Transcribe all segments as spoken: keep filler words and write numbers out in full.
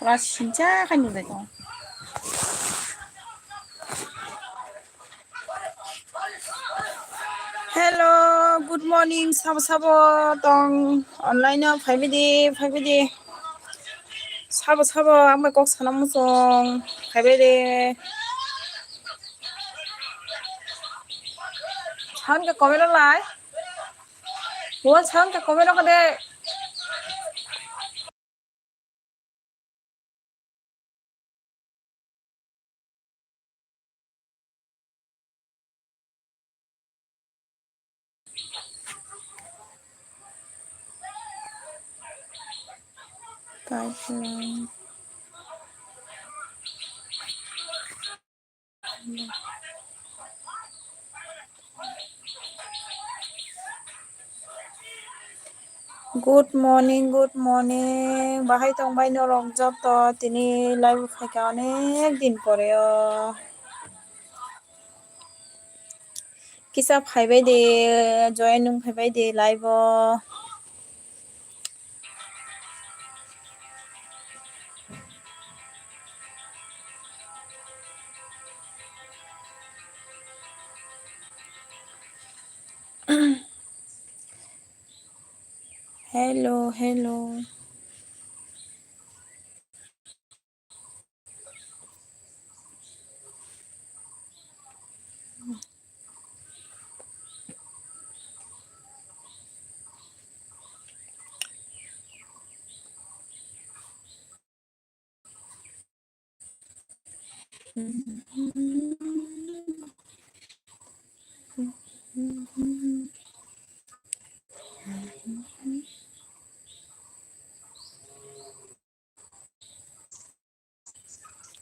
Pura sincha khai nung dai tong. Hello, good morning, sabo sabo tong online o phaibai di, phaibai di. Sabo sabo ang bai kok sana muchung phaibai di. Sound khe comment rok lai. Wall sound khe comment rok de. Pipeline. Good morning, good morning. Bahai tongbai norok joto, tini live phaikha onek din pore o. Kisa phaibai de, join wng phaibai de live o. Hello, hello.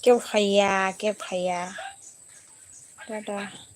Kebo phaiya, kebo phaiya. Dada.